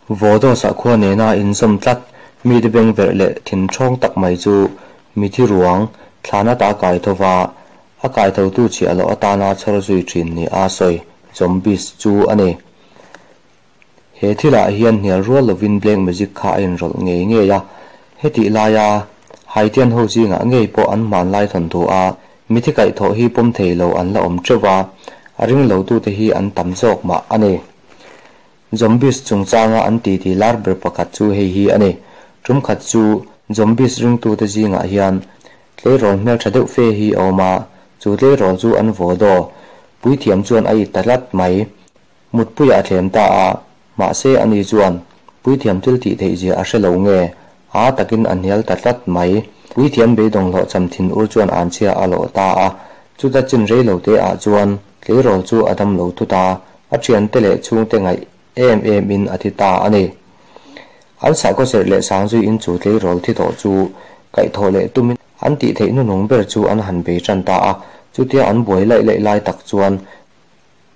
Vodo sakhua nena inzawm tlat mite bengverh leh thinṭhawng tak mai chu mithi ruang thlan ata kai tho va, a kai thotu chhiah loh atana chhawr zui ṭhin ni a sawi zombies chu a ni. He thilah hian hnial rual lovin black magic kha a inrawlh ngei ngei a, hetih laia Haitian ho zingah ngei pawh an hmanlai thawnthu a mithi kaihthawh hi pawm thei lo an la awm teuh va, a ring lotute hi an tam zawk mah a ni. Zombies chungchanga an titi lar ber pakhat chu hei hi a ni. Tum khat chu zombies ringtute zingah hian tleirawl hmeltha deuh fe hi a awm a, chu tleirawl chu an vaw daw. Puithiam chuan a it ta tlat mai. Mutpuiah a thlem ta a, mahse ani chuan puithiam thil tih theih zia a hre lo nge, a takin a hnial ta tlat mai. Puithiam beidawng hlawh cham thin ur chuan anchhia a lawh ta a, chuta chin rei lo te ah chuan tleirawl chu a dam lo thut a, a thiante leh chhungte ngaih em em in a thi ta a ni. An sahkaw serh leh sangzui in chu tleirawl thi tawh chu kaihthawh leh tumin an tih theih hnuhnung ber chu an han bei tan ta a, chutia an buai laih laih lai tak chuan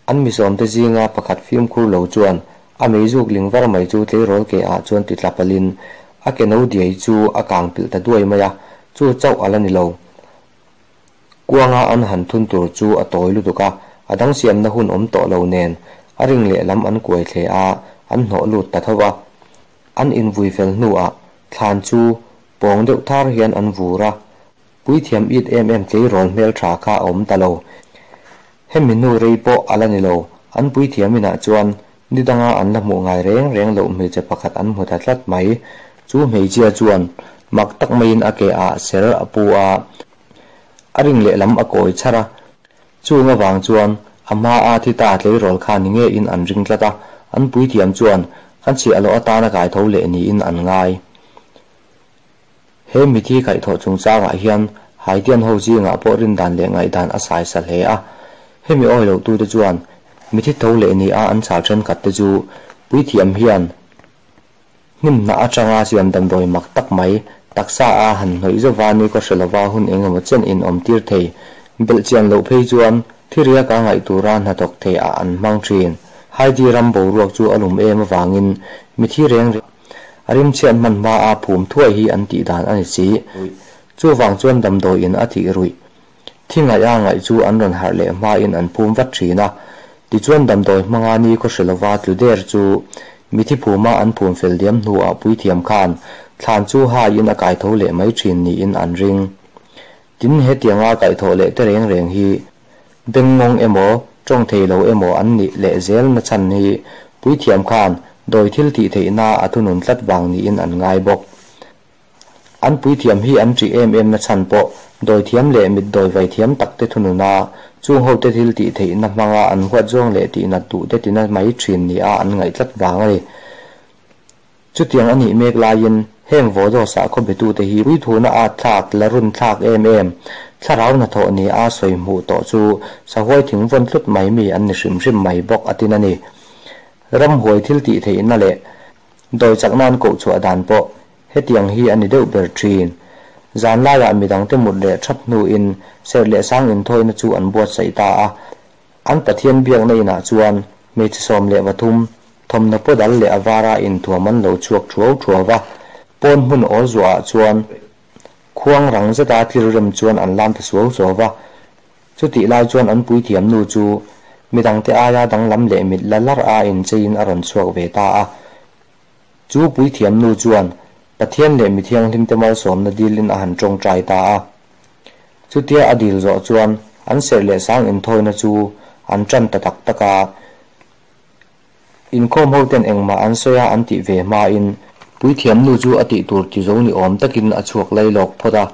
An misawmte zinga pakhat fimkhur lo chuan a meizuk ling var mai chu tleirawl ke ah chuan ti tla palhin a ke no diai chu a kang pilh ta duai mai a, chu chauh a la ni lo. Kuanga an han thun tur chu a tawi lutuk a, a dang siamna hun awm tawh lo nen a ring lehlam an kuai thle a, an hnawh lut ta tho va. An invui fel hnuah thlan chu pawng deuh thar hian an vur a, Puithiam it em em tleirawl hmeltha kha a awm ta lo. Hemi hnu rei pawh a la ni lo. An puithiam inah chuan ni danga an la hmuh ngai reng reng loh hmeichhe pakhat an hmu ta tlat mai. Chu hmeichhia chuan mak tak maiin a ke ah ser a pu a, a ring lehlam a kawi chhar a. Chung avang chuan a hma a thi ta tleirawl kha ni ngeiin an ring tlat a, an puithiam chuan an chhiah loh atana kaitho leh niin an ngai. He mithi kaihthawh chungchangah hian Haitian ho zingah pawh rindan leh ngaihdan a sai sa hle a. Hemi awi lohtute chuan mithi tho leh nia an chhal thenkhatte chu puithiam hian hnimhnah atanga siam damdawi mak tak mai taksa a han hnawih zauva ni kaw hre lova hun eng emaw chen in awm tir thei. Belhchian loh phei chuan thiriaka ngaih tura hnathawk thei ah an hmang thin. Haiti ram boruak chu a lum em avangin mithi reng reng. A rimchhiat hman hma a phum thuai hi an tih dan a ni si. Chuvang chuan damdawiin a thih ruih. Thi ngaih a ngaih chu an rawn harh leh hmain an phum vat thin a. Tichuan damdawi hmanga ni khaw hre lova tlu der chu mithi phuma an phum fel diam hnuah puithiam khan thlan chu haiin a kaitho leh mai thin niin an ring. Tin, hetianga kaihthawh leh te reng reng hi Bengngawng emaw, tawng thei lo emaw an nih leh zel na chhan hi puithiam khan dawi thil tih theihna a thunun tlat vang niin an ngai bawk. An puithiam hi an ṭih em em na chhan pawh dawithiam leh mit dawi vai thiam tak te thunun a, chung ho te thil tih theihna hmanga an huat zawng leh tihnat duh te tina mai ṭhin nia an ngaih tlat vang a ni. Chutiang a nih mek laiin heng Vodo sakhaw betute hi puithuna at thlak, la run thlak em em, thlarau hnathawh ni a sawi hmuh tawh chu sahuai thing vawn tlut mai mi an ni hrim hrim mai bawk a tin a ni. Ramhuai thil tih theihna leh dawi chak nan koh chhuah dan pawh hetiang hi a ni deuh ber thin. Zan laiah midangte mut leh thap hnuin serh leh sang inthawina chu an buatsaih ta a. An Pathian biakna inah chuan hmeichhe 13, thawmhnaw pawh dal leh a vara inthuam an lo chhuak thuau thuau va, pawn hmun awl zuahah chuan khuang rang zeta tlir rem chuan an lam ta suau suau va. Chutih lai chuan an puithiam nu chu midangte aia danglam leh mit la lar a incheiin a rawn chhuak ve ta a. Chu puithiam nu chuan Pathian leh mithianghlimte malsawmna dilin a han tawngtai ta a. Chutia a dil zawh chuan an serh leh sang inthawina chu an tan ta tak tak a. Inkhawm hoten engmah an sawi a an tih ve hmain puithiam nu chu a tih tur ti zo ni awm takin a chhuak lai lawk phawt a.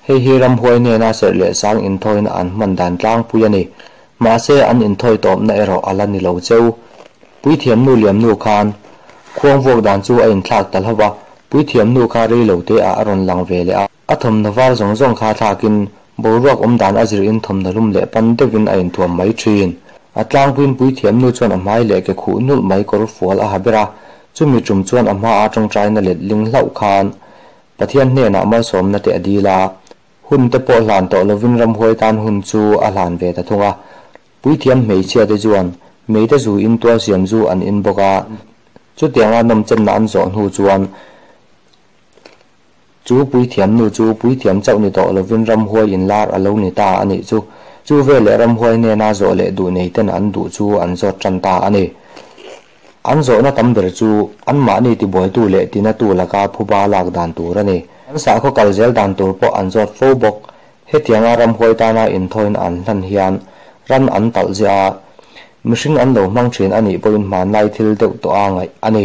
Hei hi ramhuai hnena serh leh sang inthawina an hman dan tlangpui a ni. Mahse an inthawi tawpna erawh a la ni lo cheu. Puithiam nu liam nu khan khuang vuak dan chu a inthlak ta hlauh a, puithiam nu kha rei lo te ah a rawn lang ve leh a. A thawmhnaw var zawng zawng kha thlakin boruak awm dan a zir in thawmhnaw lum leh pan deuhin a inthuam mai thin. A tlangpuiin puithiam nu chuan a hmai leh ke khuh nulh mai kawr fual a ha ber a, chumi tum chuan a hmaa tawngtaina let ling hlauh khan Pathian hnenah malsawmna te a dil a, hun te pawh hlan tawh lovin ramhuai tan hun chu a hlan ve ta thung a. Puithiam hmeichhia te chuan meite zu in tual siam zu an in bawk a. Chutianga nawmchenna an zawh hnu chuan chu puithiam nu chu puithiam chauh ni tawh lovin ramhuai inlar a lo ni ta a nih chu. Chu veleh ramhuai hnena zawh leh duh nei ten an duh chu an zawt tan ta a ni. An zawhna tam ber chu anmahni tibuaitu leh tinatu laka phuba lak dan tur a ni. An sakhaw kal zel dan tur pawh an zawt fo bawk. Hetianga ramhuai tana inthawina an hlan hian ran an talh ziah a, mihring an lo hmang thin a nih pawhin hmanlai thil deuh tawha ngaih a ni.